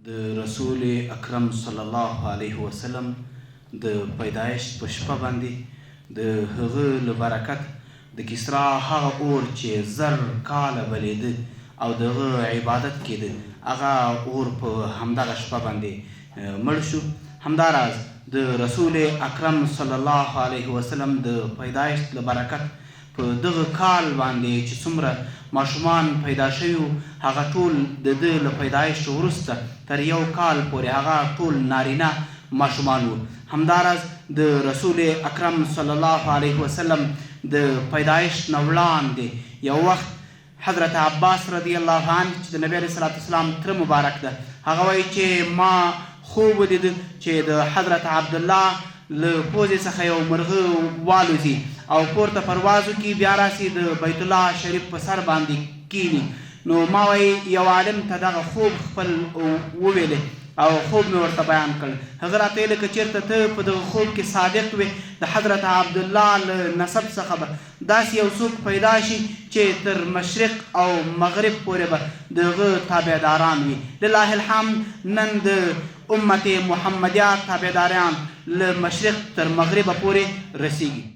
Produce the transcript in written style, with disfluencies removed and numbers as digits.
د رسول اکرم صلی الله علیه وسلم د پیدایښت په شپه باندې د هغه له برکت د کسرا هغه اور چې 1000 کاله بلېده او د هغه عبادت کېده، هغه اور په همدغه شپه باندې مړ شو. همداراز د رسول اکرم صلی الله علیه وسلم د پیدایښت له برکت په دغه کال باندې چې څومره ماشومان پیدا شوي وو، هغه ټول د ده له پیدایښت وروسته تر یو کال پورې هغه ټول نارینه ماشومان وو. همداراز د رسول اکرم صلی الله علیه وسلم د پیدایښت نه وړاندې یو وخت حضرت عباس رضی الله عنه، چې د نبی علیه الصلاة والسلام تره مبارک ده، هغه وایي چې ما خوب ولید چې د حضرت عبدالله له پوزې څخه یو مرغه والوزي او پورته پرواز وکړي، بیا راسي د بیت الله شریف په سر باندې کیني. نو ما وایي یو عالم ته دغه خوب خپل وویلې او خوب مې ورته بیان کړ. هغه راته ویل، که چېرته ته په دغه خوب کې صادق وې، د حضرت عبدالله له نسب څخه به داسې یو څوک پیدا شي چې تر مشرق او مغرب پورې به د هغه تابعداران وي. لله الحمد، نن د امت محمدیه تابعداران له مشرق تر مغربه پورې رسیږي.